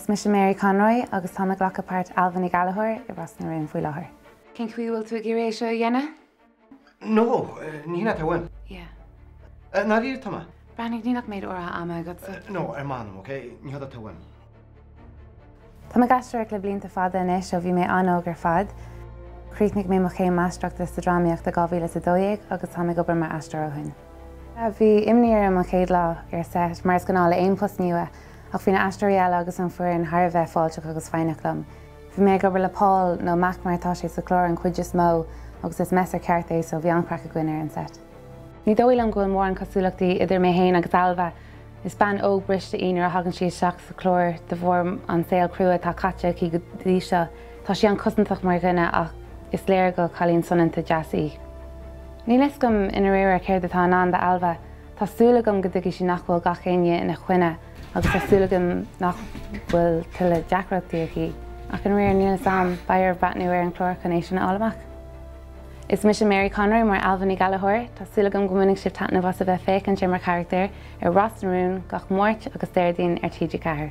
Is mise Mary Conroy agus táim ag glacadh páirt Ailbhe Ní Ghallchóir i Ros na Rún faoi láthair. Cén chaoi a bhfuil tú ag iarraidh é seo a dhéanamh? No, ní hin atá uaim. Yeah. I ndáiríre tá mé. Breathnaigh, níl ach méid áirithe ama agatsa. No, ar m'anam, ok? Ní hé atá uaim. Tá mé ag aisteoireacht le blianta fada anois, ó bhí mé an-óg ar fad. Chríochnaigh mé mo chéim máistreachta sa drámaíocht i 2012 agus táim ag obair mar aisteoir ó shin. Bhí imní orm an chéad lá ar set, mar is gnáth le aon post nua, ach bhí na aisteoirí eile agus an foireann thar a bheith fáilteach agus foighneach liom. Bhí mé ag obair le Paul, nó Mac mar atá sé sa chlár an chuid is mó, agus is messer ceart é so bhí an-chraic againn ar an set. Ní dóigh liom go bhfuil mórán cosúlachtaí idir mé féin agus Ailbhe. Is bean óg briste í nuair a thagann sí isteach sa chlár de bharr an saol crua atá caite aici go dtí seo. Tá sí an-chosantach mar dhuine ach is léir gur cailín soineanta deas í. Níl fhios agam i ndáiríre céard atá i ndán d'Ailbhe. Tá súil agam go dtuigfidh sí nach bhfuil gach éinne ina coinne agus tá súil agam nach bhfuil tuilleadh deacrachtaí aici. Ach i ndáiríre níl fhios a'm, beidh oraibh breathnú ar an chlár chun é sin a fháil amach. Is mise Mary Conroy mar Ailbhe Ní Ghallchóir. Tá súil agam go mbainfidh sibh taitneamh as a bheith féachaint ar mo charachtar ar Ros na Rún gach Máirt agus Déardaoin ar TG4.